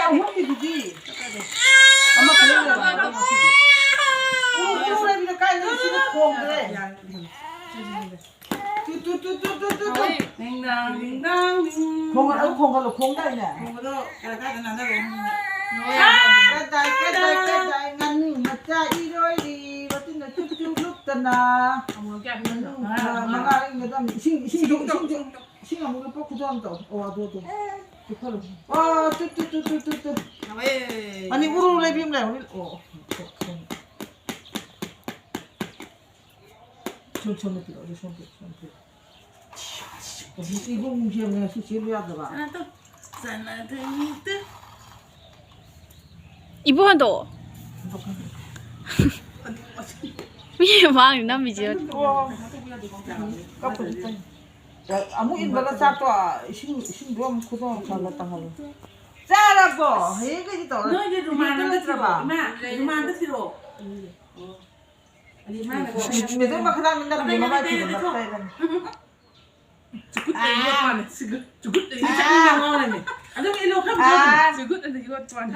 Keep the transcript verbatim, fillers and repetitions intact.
ꯑꯍꯨꯝꯒꯤꯗꯨꯗꯤ ꯑꯃ ꯈꯛ ꯂꯩꯔꯕ ꯉꯁꯤꯗꯤ꯫ ꯎꯔꯨ ꯎꯔꯨ ꯂꯩꯕꯤꯗꯣ ꯀꯥꯏ ꯂꯩ? ꯁꯤꯗ ꯈꯣꯡꯗ꯭ꯔꯦ꯫ ꯇꯨ, ꯇꯨ, ꯇꯨ, ꯇꯨ, ꯇꯨ, ꯇꯨ, ꯇꯨ꯫ ꯍꯣꯏ, ꯅꯤꯡꯗꯥꯡ, ꯅꯤꯡꯗꯥꯡ, ꯅꯤꯡꯗꯥꯡ꯫ ꯈꯣꯡꯒꯠꯂꯨ, ꯈꯣꯡꯒꯠꯂꯨ, ꯈꯣꯡꯗꯥꯏꯅꯦ? ꯈꯣꯡꯒꯠꯂꯣ, ꯀꯥꯏ, ꯀꯥꯏꯗ ꯅꯥꯟꯊꯔꯦ? ꯀꯗꯥꯏ, ꯀꯗꯥꯏ, ꯀꯗꯥꯏ? ꯉꯥꯅꯨ ꯃꯆꯥ ꯏꯔꯣꯏꯔꯤ, ꯃꯆꯤꯟꯅ ꯆꯨꯞ ꯆꯨꯞ ꯂꯨꯞꯇꯅ꯫ ꯑꯃꯨꯔꯛ ꯀꯌꯥ ꯄꯤꯔꯝꯃꯤꯅꯣ? ꯉꯥꯅꯨ ꯃꯉꯥ꯫ ꯃꯉꯥ ꯏꯟꯒꯗꯕꯅꯤ꯫ ꯏꯁꯤꯡ, ꯏꯁꯤꯡ, ꯏꯁꯤꯡ, ꯏꯁꯤꯡ, ꯏꯁꯤꯡ꯫ ꯏꯁꯤꯡ ꯑꯃꯨꯛ ꯂꯨꯄꯥ ꯈꯨꯗꯣ ꯑꯃ ꯇꯧ꯫ ꯑꯣ, ꯑꯗꯨ, ꯑꯗꯨ꯫ ꯆꯨꯞꯈꯠꯂꯨ꯫ ꯑꯣ, ꯇꯨ, ꯇꯨ, ꯇꯨ, ꯇꯨ, ꯇꯨ, ꯇꯨ꯫ ꯍꯥꯎꯋꯦ꯫ ꯃꯅꯤꯄꯨꯔ ꯂꯩꯕꯤ ꯑꯃ ꯂꯩꯍꯧꯅꯤ꯫ ꯑꯣ, ꯑꯣ, ꯑꯣ, ꯑꯣ꯫ ꯁꯣꯝ, ꯁꯣꯝꯗ ꯄꯤꯔꯛꯑꯣ, ꯁꯣꯝ ꯄꯤꯔꯛꯑꯣ, ꯁꯣꯝ ꯄꯤꯔꯛꯑꯣ꯫ ꯍꯧꯖꯤꯛꯇꯤ ꯏꯕꯨꯡ ꯁꯦꯝꯕ ꯉꯁꯤ ꯆꯦꯟꯕ ꯌꯥꯗꯕ꯫ ꯆꯅꯥ ꯇꯨ, ꯆꯅꯥ ꯇꯨ, ꯇꯨ꯫ ꯏꯕꯨꯡ ꯍꯟꯗꯣꯛꯑꯣ꯫ ꯃꯤ ꯃꯥꯡꯗ ꯅꯝꯃꯤꯁꯦ꯫ ꯑꯣ꯫ ꯀꯞꯄꯨꯗꯤ ꯇꯧ꯫ ꯑꯃꯨꯛ ꯏꯟꯕꯒ ꯆꯥꯛꯇꯣ, ꯏꯁꯤꯡ, ꯏꯁꯤꯡꯗꯣ ꯑꯃꯨꯛ ꯈꯨꯗꯣꯡ ꯈꯔ ꯈꯔ ꯇꯥꯍꯜꯂꯣ꯫ ꯆꯥꯔꯕꯣ? ꯍꯌꯦꯡ ꯀꯩꯗꯤ ꯇꯧꯔꯣꯏ꯫ ꯅꯣꯏꯒꯤ ꯔꯨꯃꯥꯟ ꯑꯝꯇ ꯊꯤꯔꯛꯑꯣ꯫ ꯏꯃꯥ, ꯔꯨꯃꯥꯟ ꯑꯝꯇ ꯊꯤꯔꯛꯑꯣ꯫ ꯃꯦꯗꯝ ꯃꯈꯥ ꯅꯪ ꯅꯠꯇꯦ, ꯅꯠꯇꯦ, ꯃꯃꯥꯏ ꯅꯠꯇꯦ, ꯊꯤꯕ ꯅꯠꯇꯦ, ꯅꯠꯇꯦ꯫ ꯆꯨꯀꯨꯠ ꯑꯅ ꯌꯣꯠꯄ ꯋꯥꯅꯤ꯫ ꯆꯨꯀꯨꯠ, ꯆꯨꯀꯨꯠ ꯑꯅ ꯆꯠꯅꯤꯡꯕ ꯉꯥꯎꯔꯦꯅꯦ꯫ ꯑꯗꯨꯝ ꯏꯜꯂꯣ, ꯈꯔ ꯈꯔ ꯑꯗꯨꯝ꯫ ꯆꯨꯀꯨꯠ ꯑꯅ ꯌꯣꯠꯄ ꯋꯥꯅꯤ꯫